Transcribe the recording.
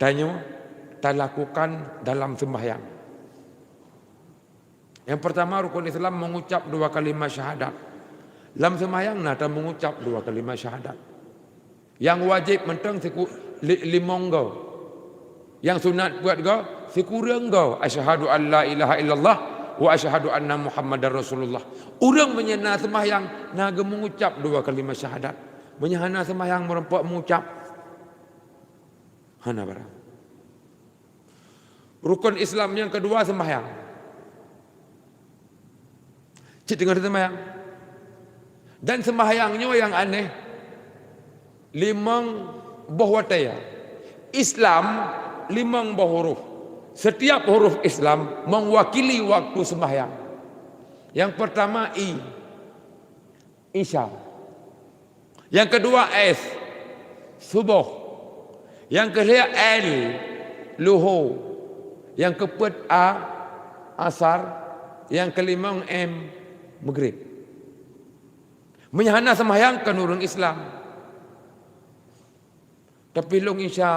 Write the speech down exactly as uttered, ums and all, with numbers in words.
Tanyoe talakukan dalam sembahyang. Nyang pertama rukun Islam mengucap dua kalimat syahadat. Lam sembahyang na tameungucap dua kalimat syahadat. Nyang wajéb mantong siku-, li-, limong goe. Nyang sunat peuet goe, sikureueng goe, "Asyhadu an la ilaha illallah wa asyhadu anna Muhammadar Rasulullah." Ureuëng meunyoe na seumahyang, na geumeungucap dua kalimat syahadat. Meunyoe hana seumahyang, meurumpok meuucap. Hana barang. Rukun Islam nyang keudua seumahyang. Cit teungoh seumahyang. Dan seumahyang nyoe nyang aneh, limong boh watée. Islam limong boh huruf. Setiap huruf Islam mewakili waktu seumahyang. Nyang pertama I, Isya. Nyang keudua S, Suboh. Nyang keulhée L, Luho. Nyang keupeuet A, Asar. Nyang keulimong M, Maghrib. Meunyoe hana seumahyang kon ureuëng Islam. Tapi lôn Isya